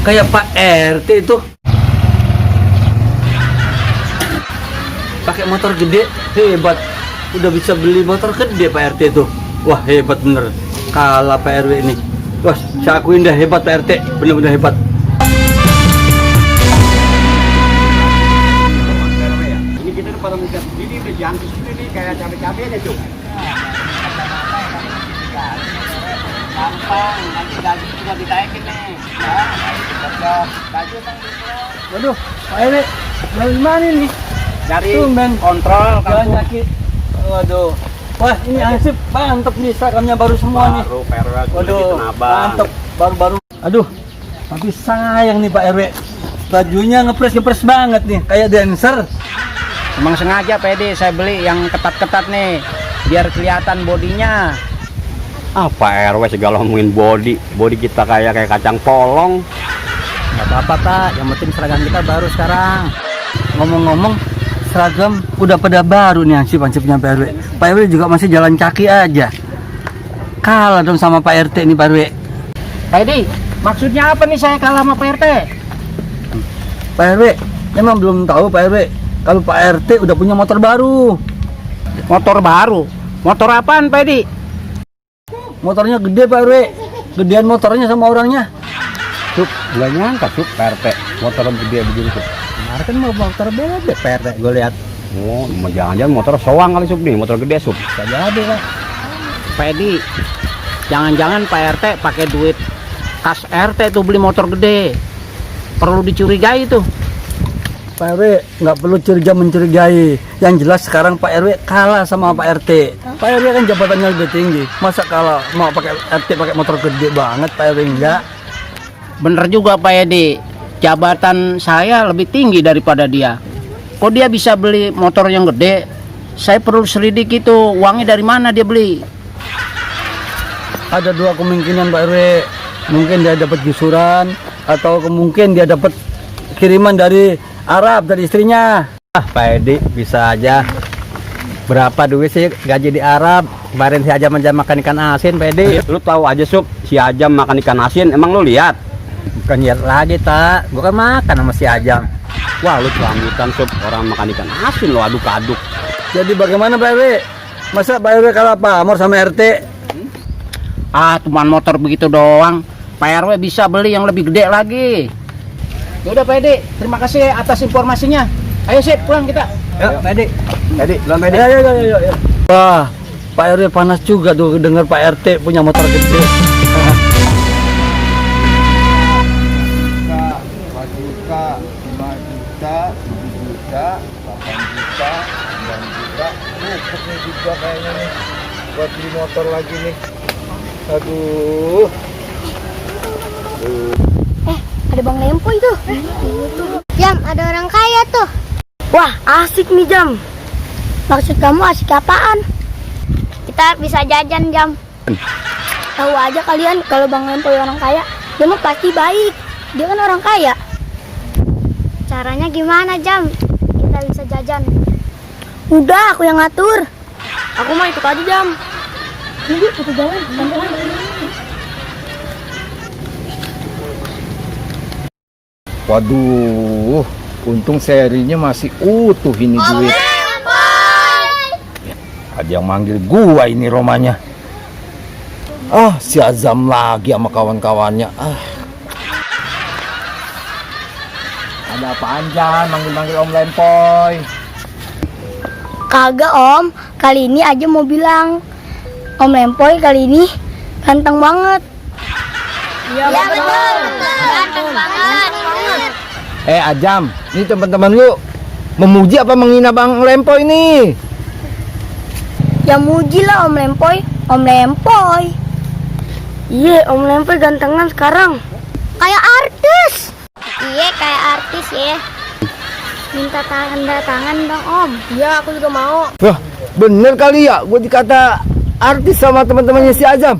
Kayak Pak RT itu. Pakai motor gede, hebat. Udah bisa beli motor gede Pak RT itu. Wah, hebat bener. Kalah Pak RW ini. Wah, saya akuin dah hebat Pak RT. Bener-bener hebat. Ini kita pada muka ini udah jangkis ini kayak cabai-cabai aja tuh. Gampang, nanti gaji juga ditaikin nih. Gaji bang. Waduh, Pak RW, dari mana ini? Dari Tumben. kontrol Jalan kampung. kaki. Waduh. Wah, ini ansip, mantep nih, seragamnya baru semua nih. Baru perwa Waduh, mantep, baru-baru. Aduh, tapi sayang nih Pak RW. Bajunya ngepres banget nih, kayak dancer. Emang sengaja PD saya beli yang ketat-ketat nih, biar kelihatan bodinya. Apa RW segala ngomongin body kita kayak kacang polong. Nggak apa-apa Pak, yang penting seragam kita baru sekarang. Ngomong-ngomong, seragam udah pada baru nih ansip-ansipnya Pak RW. Pak RW juga masih jalan kaki aja. Kalah dong sama Pak RT nih Pak RW. PD, maksudnya apa nih saya kalah sama Pak RT? Pak RW, emang belum tahu Pak RW kalau Pak RT udah punya motor baru. Motor baru? Motor apaan PD? Motornya gede Pak RW, gedean motornya sama orangnya. Sup, nggak nyangka Sup, RT motor gede begini Sup. Kemarin kan mau motor beda Pak RT, gue lihat. Oh, jangan-jangan motor soang kali Sup nih, motor gede Sup. Bisa jadi Pak. PD, jangan-jangan Pak RT pakai duit kas RT tuh beli motor gede. Perlu dicurigai tuh. Pak RW nggak perlu mencurigai. Yang jelas sekarang Pak RW kalah sama Pak RT. Pak RW kan jabatannya lebih tinggi. Masa kalah mau pakai RT pakai motor gede banget Pak RW enggak? Bener juga Pak Edi, jabatan saya lebih tinggi daripada dia. Kok dia bisa beli motor yang gede? Saya perlu selidiki itu uangnya dari mana dia beli. Ada dua kemungkinan Pak RW. Mungkin dia dapat gusuran atau mungkin dia dapat kiriman dari Arab dari istrinya. Pak Edi bisa aja. Berapa duit sih gaji di Arab? Kemarin si Ajam aja makan ikan asin, Pak Edi. Lu tahu aja Sup, si Ajam makan ikan asin, emang lu lihat? Bukan lihat lagi tak, gua kan makan sama si Ajam. Wah, lu celamitan Sup, orang makan ikan asin lo aduk-aduk. Jadi bagaimana Pak RW? Masa Pak RW kalah pamor sama RT? Ah, cuman motor begitu doang. Pak RW bisa beli yang lebih gede lagi. Yaudah Pak Edi, terima kasih atas informasinya. Ayo sip, pulang kita. Yuk, Pak Edi. Edi, lu Edi. Ayo. Wah, Pak RW panas juga tuh dengar Pak RT punya motor gede. 4 juta, 5 juta, 7 juta, 8 juta, 9 juta. Cukup nih juga kayaknya nih buat beli motor lagi nih. Aduh. Ada Bang Lempo itu. Jam, ada orang kaya tuh. Wah, asik nih Jam. Maksud kamu asik apaan? Kita bisa jajan Jam. Tahu aja kalian kalau Bang Lempo orang kaya, dia mah pasti baik. Dia kan orang kaya. Caranya gimana Jam? Kita bisa jajan. Udah, aku yang ngatur. Aku mah ikut aja Jam. Yuk, kita jalan. Waduh, untung serinya masih utuh ini duit. Ada yang manggil gua ini romanya. Ah, si Azam lagi sama kawan-kawannya. Ah. Ada apaan Jan, manggil-manggil Om Lempoy? Kagak Om, kali ini aja mau bilang Om Lempoy kali ini ganteng banget. Iya betul. Ganteng banget. Ajam, ini teman-teman lu memuji apa menghina Bang Lempoy ini? Ya muji lah Om Lempoy. Om Lempoy. Iya, Om Lempoy gantengan sekarang. Kayak artis. Iya, kayak artis ya. Minta tanda tangan dong Om. Iya, aku juga mau. Wah, bener kali ya, gue dikata artis sama teman-temannya si Azam.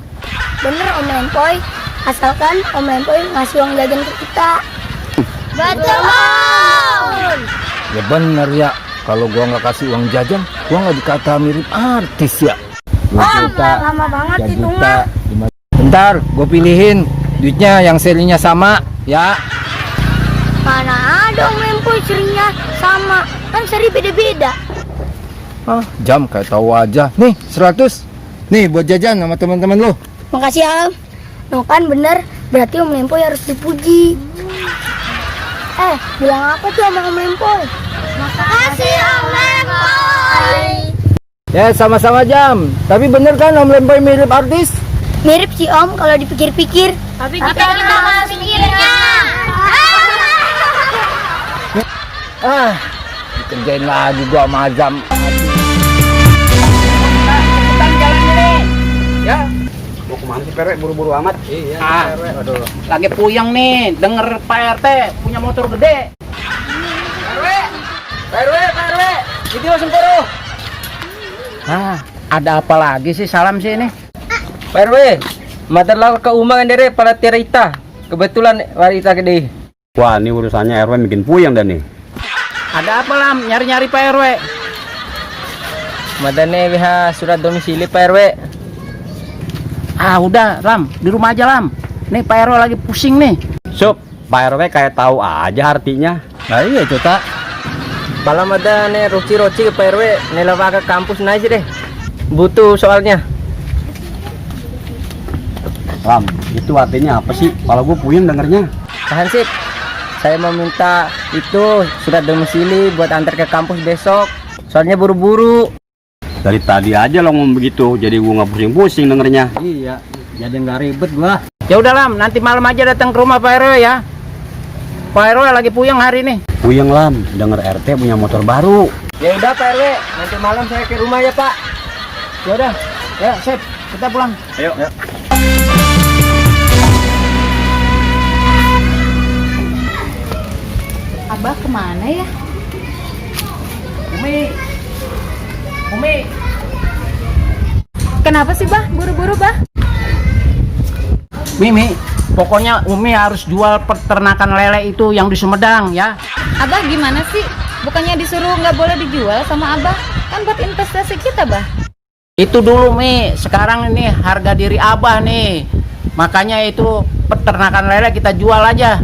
Bener Om Lempoy. Asalkan Om Lempoy ngasih uang jajan ke kita. Betul Om. Ya bener ya, kalau gua nggak kasih uang jajan, gua nggak dikata mirip artis ya. 2 juta, lama banget 3 itu juta, mah. 5 Bentar, gue pilihin duitnya yang serinya sama ya. Mana ada Om Lempoy serinya sama, kan seri beda-beda. Ah, Jam kayak tahu aja. Nih 100. Nih buat jajan sama teman-teman lo. Makasih Om. No kan bener, berarti Om Lempoy harus dipuji. Bilang apa tuh sama Om Lempoy? Makasih Om Lempoy. Ya sama-sama Jam. Tapi bener kan Om Lempoy mirip artis? Mirip sih Om kalau dipikir-pikir. Tapi kita nggak pikirnya. Dikerjain lagi gua sama Jam. Cepetan jalannya nih. Ya. Mau kemana sih Perwe? Buru-buru amat. Iya, Ah. aduh. Lagi puyeng nih, denger Pak RT punya motor gede. PRW, itu langsung poro. Ada apa lagi sih salam sih ini? PRW, madarlah ke umang ndere pada tirita. Kebetulan wanita gede. Wah, ini urusannya RW bikin puyeng dan nih. Ada apa Lam? Nyari-nyari Pak RW. Madane WH surat domisili PRW. Udah Lam, di rumah aja Lam. Nih Pak RW lagi pusing nih. Sup, Pak RW kayak tahu aja artinya. Nah iya Cota. Malam ada nih roci-roci ke PRW, nelawa ke kampus naik sih deh. Butuh soalnya. Lam, itu artinya apa sih? Kalau gue puyeng dengernya. Tahan sip. Saya mau minta itu surat domisili buat antar ke kampus besok. Soalnya buru-buru. Dari tadi aja lo ngomong begitu, jadi gue nggak pusing-pusing dengernya. Iya, jadi nggak ribet gua. Ya udah Lam, nanti malam aja datang ke rumah Pak RW ya. Pak RW lagi puyeng hari ini. Puyeng Lam, denger RT punya motor baru. Ya udah PRW, nanti malam saya ke rumah ya Pak. Ya udah, ya sip, kita pulang. Ayo. Abah kemana ya? Umi. Kenapa sih Bah? Buru-buru Bah? Mimi, pokoknya Umi harus jual peternakan lele itu yang di Sumedang ya. Abah gimana sih? Bukannya disuruh nggak boleh dijual sama Abah? Kan buat investasi kita Bah. Itu dulu Mi, sekarang ini harga diri Abah nih. Makanya itu peternakan lele kita jual aja.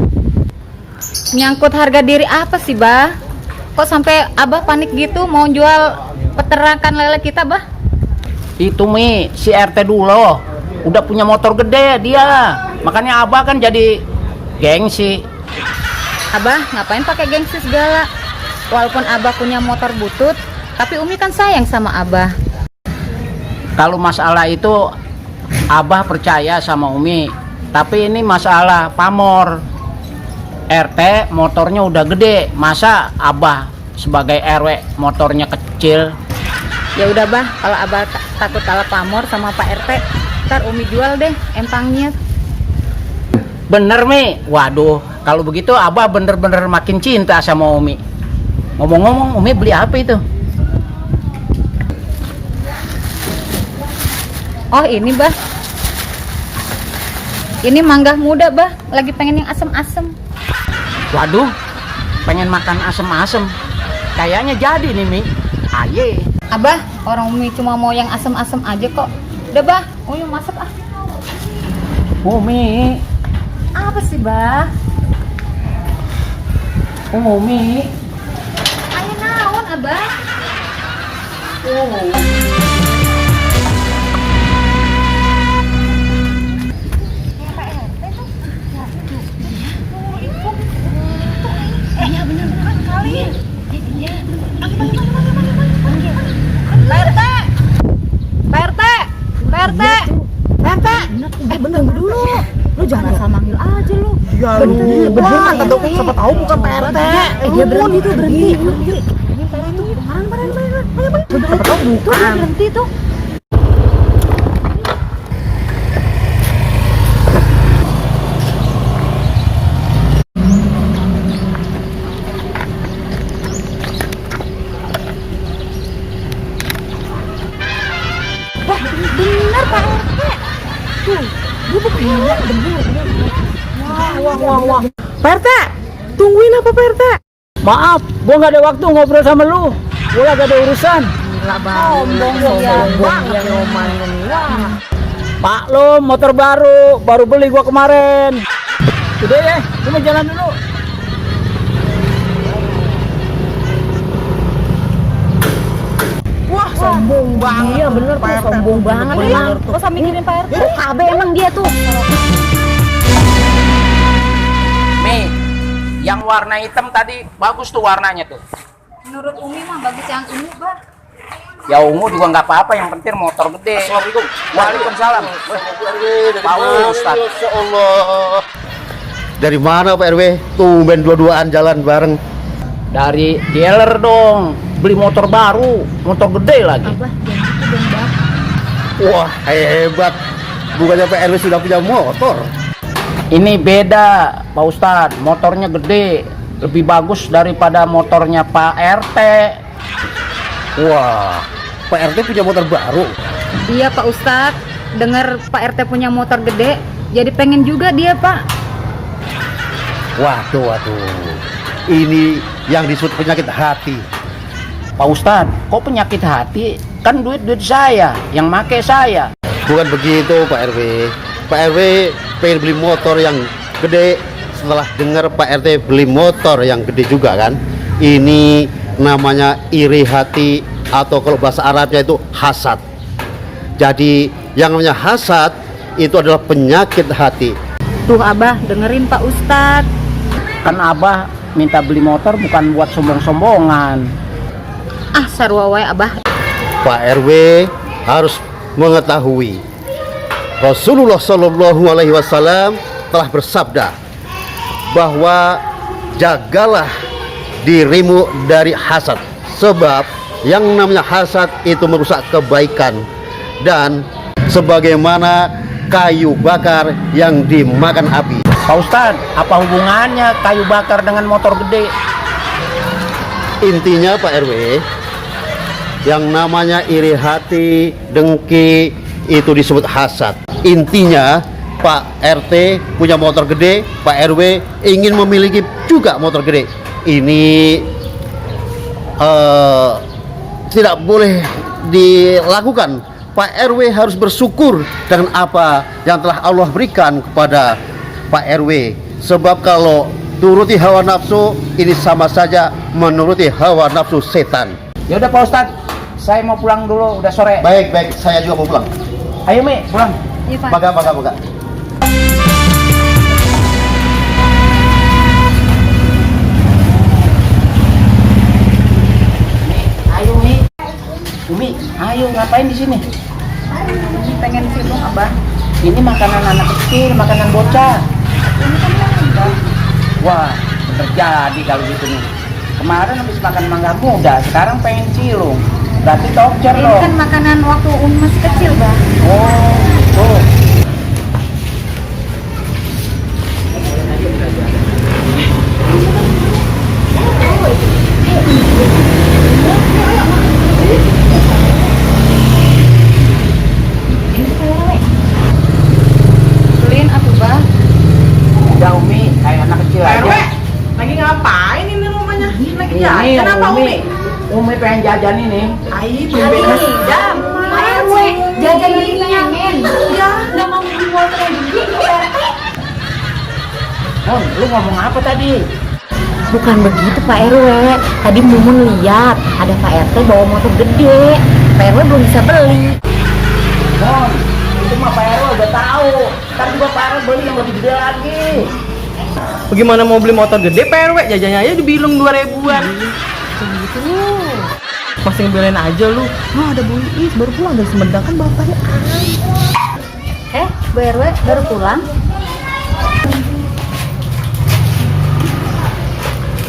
Nyangkut harga diri apa sih Bah? Kok sampai Abah panik gitu mau jual peternakan lele kita Bah? Itu Mi, si RT dulu udah punya motor gede dia. Makanya Abah kan jadi gengsi. Abah ngapain pakai gengsi segala? Walaupun Abah punya motor butut, tapi Umi kan sayang sama Abah. Kalau masalah itu Abah percaya sama Umi. Tapi ini masalah pamor. RT motornya udah gede, masa Abah sebagai RW motornya kecil? Ya udah Bah, kalau Abah takut kalah pamor sama Pak RT, ntar Umi jual deh empangnya. Bener Mi, waduh kalau begitu Abah bener-bener makin cinta sama Umi. Ngomong-ngomong Umi beli apa itu? Oh ini Bah, ini mangga muda Bah, lagi pengen yang asem-asem. Waduh, pengen makan asem-asem. Kayaknya jadi nih Mi. Aye. Abah, orang Umi cuma mau yang asem-asem aja kok. Udah Bah, Umi masak ah. Umi, Apa sih Bah? Umi. Ayo naon Abah? Bener dulu. Lu jangan asal manggil aja lu. Ya lu, bener kan siapa tahu bukan PRT. Dia berhenti tuh, berhenti. Siapa tahu bukan. Berhenti tuh. Bener Pak RT. Tuh, dia bener. Wah. PRT, tungguin apa PRT? Maaf, gua nggak ada waktu ngobrol sama lu. Gua lagi ada urusan. Sombong banget. Maklum, motor baru beli gua kemarin. Udah ya, gua mau jalan dulu. Wah, sombong banget. Iya bener tuh, sombong banget emang. Kok sampai mikirin Pak RT? KB emang dia tuh. Mi, yang warna hitam tadi bagus tuh warnanya tuh. Menurut Umi mah bagus yang ungu, Bah. Ya ungu juga nggak apa-apa, yang penting motor gede. Assalamualaikum. Waalaikumsalam. Pak Ustad. Masya Allah. Dari mana Pak RW? Tumben dua-duaan jalan bareng. Dari dealer dong, beli motor baru, motor gede lagi. Abah, jangan gitu dong, Bah. Wah, hebat. Bukannya Pak RW sudah punya motor? Ini beda, Pak Ustad. Motornya gede, lebih bagus daripada motornya Pak RT. Wah, Pak RT punya motor baru. Iya Pak Ustadz, dengar Pak RT punya motor gede, jadi pengen juga dia Pak. Waduh. Ini yang disebut penyakit hati. Pak Ustad, kok penyakit hati? Kan duit saya, yang make saya. Bukan begitu Pak RW. Pak RW pengen beli motor yang gede setelah dengar Pak RT beli motor yang gede juga kan. Ini namanya iri hati, atau kalau bahasa Arabnya itu hasad. Jadi yang namanya hasad itu adalah penyakit hati. Tuh Abah, dengerin Pak Ustadz. Kan Abah minta beli motor bukan buat sombong-sombongan. Ah, sarua wae Abah. Pak RW harus mengetahui Rasulullah Shallallahu Alaihi Wasallam telah bersabda bahwa jagalah dirimu dari hasad, sebab yang namanya hasad itu merusak kebaikan dan sebagaimana kayu bakar yang dimakan api. Pak Ustad, apa hubungannya kayu bakar dengan motor gede? Intinya Pak RW, yang namanya iri hati, dengki itu disebut hasad. Intinya Pak RT punya motor gede, Pak RW ingin memiliki juga motor gede. Ini tidak boleh dilakukan. Pak RW harus bersyukur dengan apa yang telah Allah berikan kepada Pak RW. Sebab kalau turuti hawa nafsu, ini sama saja menuruti hawa nafsu setan. Ya udah Pak Ustad, saya mau pulang dulu, udah sore. Baik, saya juga mau pulang. Ayo Mi, pulang. Iya Pak. Baga. Ayo Mi. Umi, ayo ngapain di sini? Pengen cilung Abah. Ini makanan anak kecil, makanan bocah. Wah, terjadi kalau gitu nih. Kemarin habis makan mangga muda, sekarang pengen cilung. Berarti tokcer Ini loh. kan makanan waktu Umi masih kecil, Bah. Oh, tuh. Beliin atuh, Bah. Udah Umi, kayak anak kecil aja. Lagi ngapain ini rumahnya? Lagi Ini jajan kenapa Umi? Umi pengen jajan ini. Aih, tumben jam. Jajan ini pengen. Ya, Udah mau beli motor yang gede, Mon, lu ngomong apa tadi? Bukan begitu Pak RW. Tadi Mumun lihat ada Pak RT bawa motor gede. Pak RW belum bisa beli. Mon, itu mah Pak RW udah tahu. Kan juga Pak RW beli yang lebih gede lagi. bagaimana mau beli motor gede Pak RW? Jajannya aja dibilang 2.000-an. Gitu. Masih ngebelain aja lu. Nah, ada Bu Iis baru pulang dari Sumedang kan bapaknya. Bu RW baru pulang?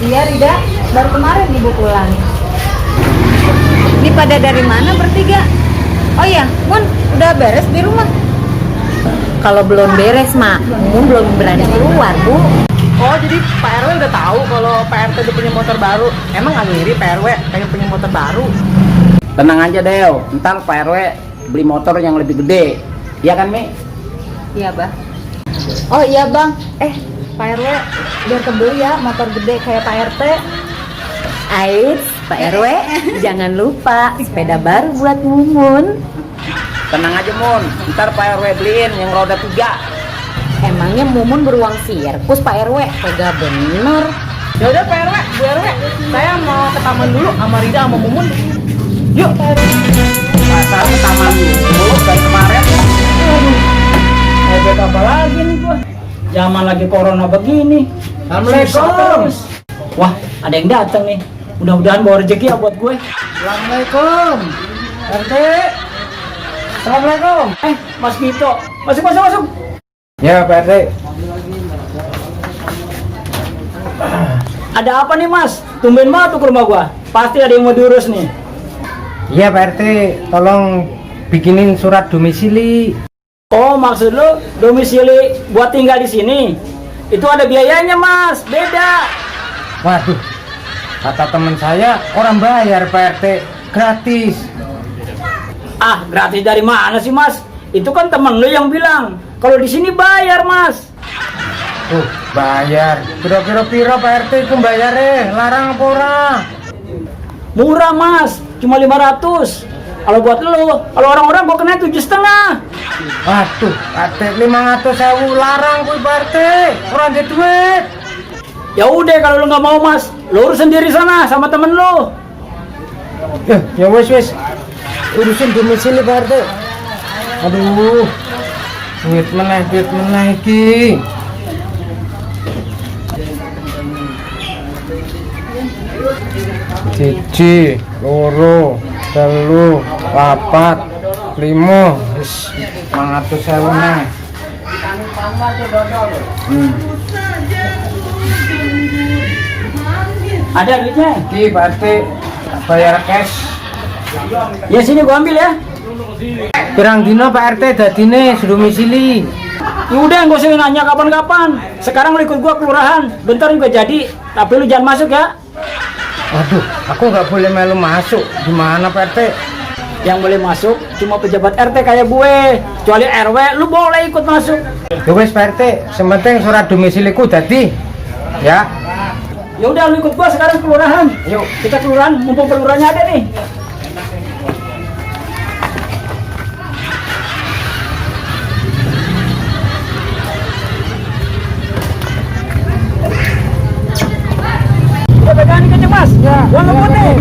Iya Rida, baru kemarin ibu pulang. Ini pada dari mana bertiga? Oh iya, Mun, udah beres di rumah? Kalau belum beres, Mak, Mun belum berani keluar, Bu. Oh, jadi Pak RW udah tahu kalau Pak RT udah punya motor baru. Emang nggak ngiri Pak RW pengen punya motor baru? Tenang aja Del, ntar Pak RW beli motor yang lebih gede. Iya kan Mi? Iya, Bah. Oh iya, Bang. Pak RW biar kebeli ya motor gede kayak Pak RT. Ais, Pak RW, jangan lupa sepeda baru buat Mumun. Tenang aja Mun, ntar Pak RW beliin yang roda 3. Emangnya Mumun beruang sirkus Pak RW? Tega bener. Ya udah Pak RW, Bu RW, saya mau ke taman dulu sama Rida sama Mumun. Yuk Pak RW. Pasar ke taman dulu kayak kemarin. Aduh, hebat apa lagi nih gua? Zaman lagi corona begini. Assalamualaikum. Wah, ada yang datang nih. Mudah-mudahan bawa rezeki ya buat gue. Assalamualaikum. RT. Assalamualaikum. Mas Vito. Masuk. Ya Pak RT. Ada apa nih Mas? Tumben banget tuh ke rumah gua. Pasti ada yang mau diurus nih. Iya Pak RT, tolong bikinin surat domisili. Oh, maksud lu domisili buat tinggal di sini? Itu ada biayanya Mas, beda. Waduh, kata teman saya orang bayar Pak RT, gratis. Ah, gratis dari mana sih Mas? Itu kan temen lu yang bilang kalau di sini bayar Mas. Bayar. Piro-piro Pak RT itu bayarnya, larang apa ora? Murah Mas, cuma 500. Kalau buat lu, kalau orang-orang gua kena 7,5. Waduh, Pak RT 500.000 larang kuwi Pak RT, ora ada duit. Ya udah kalau lu nggak mau Mas, lu urus sendiri sana sama temen lu. Ya wes. Urusin domisili Pak RT. Aduh. Duit meneh iki. Siji, loro, telu, papat, limo, wis 500.000 neh. Ada duitnya? Iki Pak RT bayar cash. Ya sini gua ambil ya. Pirang dino Pak RT dadine domisili? Ya udah nggak usah nanya kapan-kapan. Sekarang lu ikut gua kelurahan. Bentar juga jadi. Tapi lu jangan masuk ya. Waduh, aku nggak boleh melu masuk. Gimana Pak RT? Yang boleh masuk cuma pejabat RT kayak gue. Kecuali RW, lu boleh ikut masuk. Ya wes Pak RT, sementing surat domisiliku dadi. Ya. Ya udah lu ikut gua sekarang kelurahan. Yuk, kita kelurahan, mumpung kelurahannya ada nih. Udah pegangan nih kenceng Mas. Ya. Gua ngebut nih.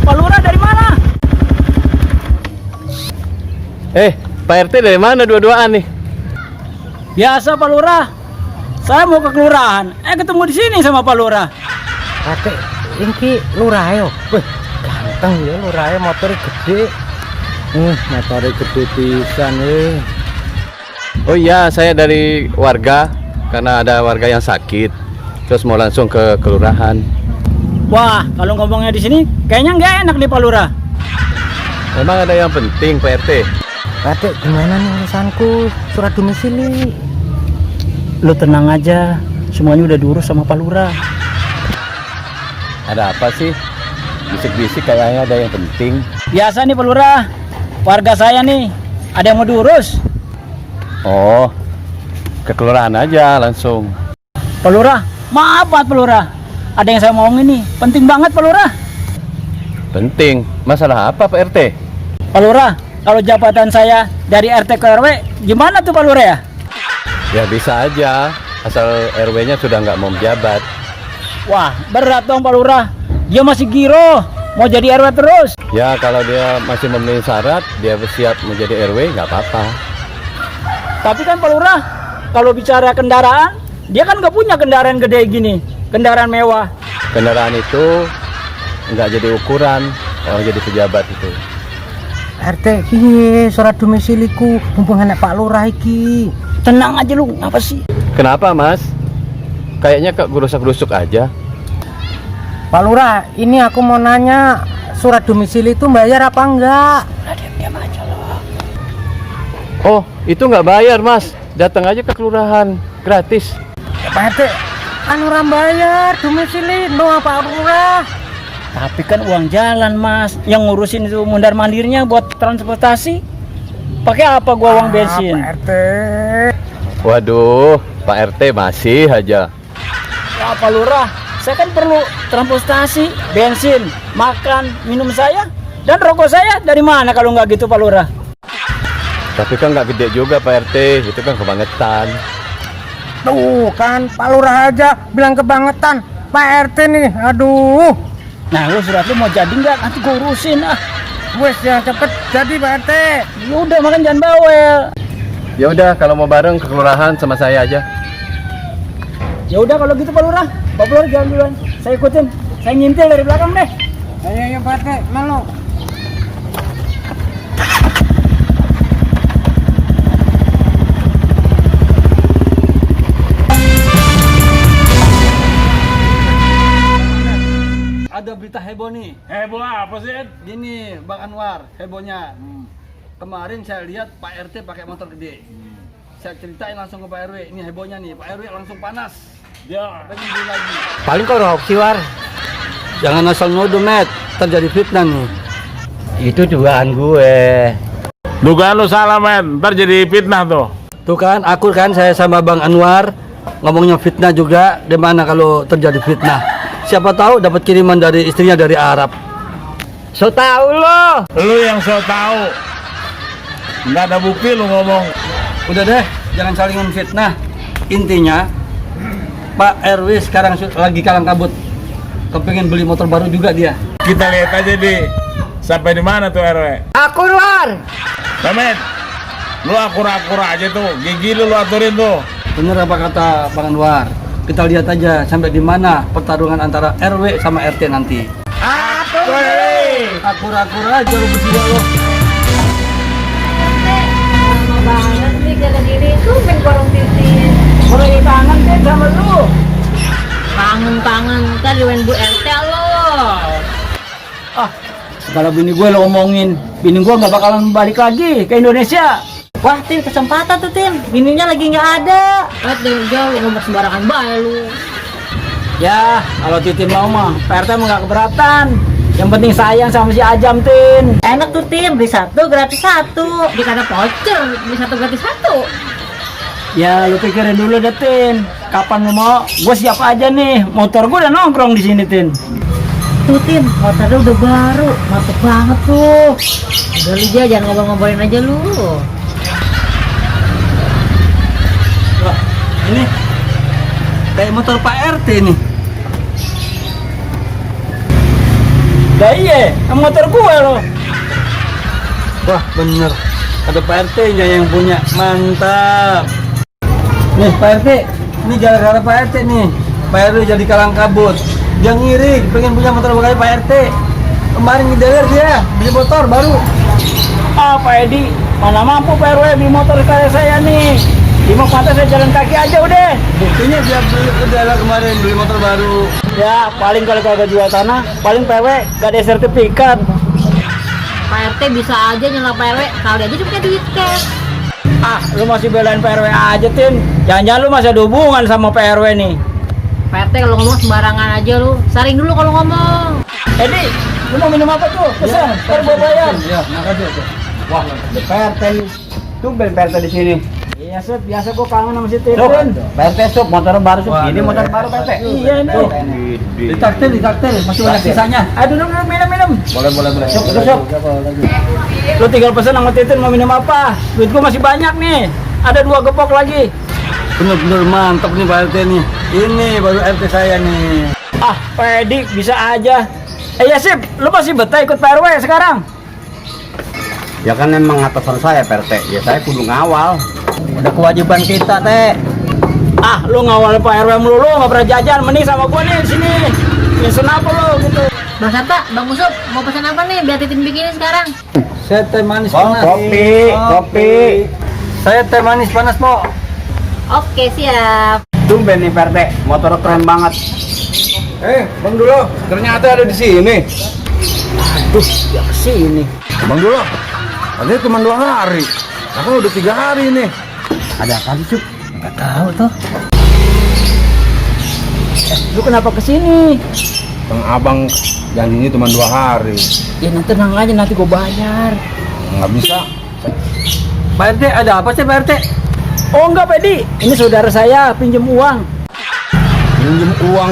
Pak Lurah dari mana? Pak RT dari mana dua-duaan nih? Biasa Pak Lurah. Saya mau ke kelurahan. Ketemu di sini sama Pak Lurah. Pak RT, ini lurah yo. Wih, ganteng ya lurah, motornya gede. Motornya gede pisan Oh iya, saya dari warga karena ada warga yang sakit. Terus mau langsung ke kelurahan. Wah, kalau ngomongnya di sini kayaknya nggak enak nih Pak Lurah. Memang ada yang penting Pak RT. Pak RT, gimana nih urusanku surat domisili? Lu tenang aja, semuanya udah diurus sama Pak Lurah. Ada apa sih? Bisik-bisik kayaknya ada yang penting. Biasa nih Pak Lurah, warga saya nih ada yang mau diurus. Oh, ke kelurahan aja langsung. Pak Lurah, maaf Pak Lurah. Ada yang saya mau ngomongin nih, penting banget Pak Lurah. Penting? Masalah apa Pak RT? Pak Lurah, kalau jabatan saya dari RT ke RW, gimana tuh Pak Lurah ya? Ya bisa aja, asal RW-nya sudah nggak mau menjabat. Wah, berat dong Pak Lurah. Dia masih giro, mau jadi RW terus. Ya kalau dia masih memenuhi syarat, dia siap menjadi RW, nggak apa-apa. Tapi kan Pak Lurah, kalau bicara kendaraan, dia kan nggak punya kendaraan gede gini, kendaraan mewah. Kendaraan itu nggak jadi ukuran orang jadi pejabat itu. RT, piye surat domisiliku mumpung enak Pak Lurah iki. Tenang aja lu, apa sih? Kenapa Mas? Kayaknya kok gerusak-gerusuk aja. Pak Lurah, ini aku mau nanya, surat domisili itu bayar apa enggak? Diam aja loh. Oh, itu nggak bayar Mas. Datang aja ke kelurahan, gratis. Ya, Pak RT, kan orang bayar domisili, no Pak Lurah. Tapi kan uang jalan Mas, yang ngurusin itu mundar mandirnya buat transportasi. Pakai apa gua uang bensin? Pak RT. Waduh, Pak RT masih aja. Ya, Pak Lurah, saya kan perlu transportasi, bensin, makan, minum saya, dan rokok saya dari mana kalau nggak gitu Pak Lurah? Tapi kan nggak gede juga Pak RT, itu kan kebangetan. Tuh kan Pak Lurah aja bilang kebangetan. Pak RT nih, aduh. Nah, lu surat lu mau jadi nggak? Nanti gua urusin ah. Wes yang cepet jadi Pak RT. Ya udah, makan jangan bawel. Ya udah, kalau mau bareng ke kelurahan sama saya aja. Ya udah kalau gitu Pak Lurah, Pak Lurah jalan duluan. Saya ikutin. Saya ngintil dari belakang deh. Ayo Pak RT, malu. Ada berita heboh nih. Heboh apa sih, Ed? Gini, Bang Anwar, hebohnya. Kemarin saya lihat Pak RT pakai motor gede. Saya ceritain langsung ke Pak RW. Ini hebohnya nih, Pak RW langsung panas. Ya. Pengen beli lagi. Paling kau hoax War. Jangan asal nuduh, Met. Terjadi fitnah nih. Itu dugaan gue. Dugaan lu salah, men. Ntar jadi fitnah tuh. Tuh kan, aku kan saya sama Bang Anwar ngomongnya fitnah juga. Di mana kalau terjadi fitnah? Siapa tahu dapat kiriman dari istrinya dari Arab. So tahu lo. Lu yang so tahu. Nggak ada bukti lu ngomong. Udah deh, jangan saling fitnah. Intinya, Pak RW sekarang lagi kalang kabut. Kepengen beli motor baru juga dia. Kita lihat aja di sampai di mana tuh RW. Aku War. Samet, lu akur-akur aja tuh. Gigi lu aturin tuh. Bener apa kata Bang Anwar? Kita lihat aja sampai di mana pertarungan antara RW sama RT nanti. Akur-akur aja lu berdua lo. Lama banget nih jaga diri. Tuh pengen warung titik. Mulai tangan deh sama lu. Kangen-kangen ntar diwen Bu RT lo. Ah, kalau bini gue lo omongin, bini gue nggak bakalan balik lagi ke Indonesia. Wah, Tin, kesempatan tuh, Tin. Bininya lagi nggak ada. Tin, jauh ngomong sembarangan bae lu. Ya, kalau Titin mau mah, Pak RT mah nggak keberatan. Yang penting sayang sama si Ajam, Tin. Enak tuh, Tin. Beli satu gratis satu. Dikata voucher, beli satu gratis satu. Ya, lu pikirin dulu deh, Tin. Kapan lu mau? Gue siap aja nih. Motor gue udah nongkrong di sini, Tin. Tuh, Tin, motornya udah baru. Mantep banget tuh. Udah lu aja, jangan ngobrol-ngobrolin aja lu. Wah, ini kayak motor Pak RT nih. Dah iya, motor gue loh. Wah, bener. Ada Pak RT-nya yang punya. Mantap. Nih, Pak RT. Ini gara-gara Pak RT nih. Pak RW jadi kalang kabut. Dia ngiri, pengen punya motor kayak Pak RT. Kemarin ngedeler dia beli motor baru. Ah, Pak Edi, mana mampu Pak RW beli motor kayak saya nih. Di mau pantas saya jalan kaki aja udah. Buktinya dia udah kemarin beli motor baru. Ya paling kalau kagak jual tanah, paling PW gak ada sertifikat. Pak RT bisa aja nyela Pak RW, kalau dia aja cuma punya duit cash. Ah, lu masih belain Pak RW aja, Tin. Jangan-jangan lu masih ada hubungan sama Pak RW nih. Pak RT kalau ngomong sembarangan aja lu, saring dulu kalau ngomong. Edi, lu mau minum apa tuh? Pesan, ntar gua bayar. Ya, makasih. Wah, Pak RT nih. Tumben Pak RT di sini. Iya, Sob, biasa gua kangen sama si Titin. Pak RT Sob, motor baru Sob. Ini motor baru Pak RT. Iya nih. Ditaktir, masih banyak sisanya. Ayo duduk, minum. Boleh. Sob, Sob. Lu tinggal pesan sama Titin mau minum apa? Duit gua masih banyak nih. Ada 2 gepok lagi. Bener-bener mantap nih Pak RT nih. Ini baru RT saya nih. Ah, Pak Edi bisa aja. Ya Sip, lu masih betah ikut Pak RW sekarang? Ya kan emang atasan saya Pak RT. Ya saya kudu ngawal. Udah kewajiban kita, Teh. Ah, lu ngawal Pak RW melulu, nggak pernah jajan. Mending sama gua nih di sini. Pesen apa lu gitu? Bang Sata, Bang Musup, mau pesan apa nih biar Titin bikinin sekarang? Saya teh manis panas. Kopi. Saya teh manis panas, Mo. Oke, siap. Tumben nih Pak RT, motor keren banget. Bang Dulo, ternyata ada di sini. Aduh, ya kesini. Bang Dulo, katanya cuma 2 hari. Aku udah 3 hari nih. Ada apa sih, Cuk? Nggak tahu tuh. Lu kenapa kesini? Bang Abang janjinya cuma 2 hari. Ya nanti tenang aja, nanti gua bayar. Nggak bisa. Pak RT, ada apa sih Pak RT? Oh enggak Pedi, ini saudara saya pinjem uang.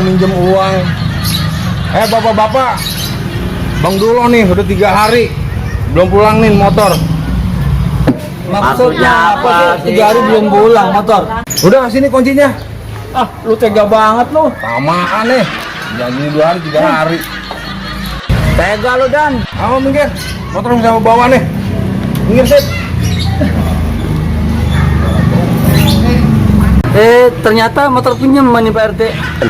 Minjem uang. Bapak-bapak, Bang Dulo nih udah 3 hari belum pulang nih motor. Maksudnya apa? 3 hari belum pulang motor. Udah sini kuncinya. Ah, lu tega banget lu. Samaan nih. Janji 2 hari 3 hari. Tega lu Dan. Mau minggir. Motor bisa bawa nih. Minggir sip. Ternyata motor pinjaman nih Pak RT.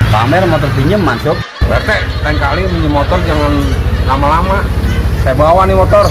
Pamer motor pinjaman, Sob. Pak RT, lain kali minjem motor jangan lama-lama. Saya bawa nih motor.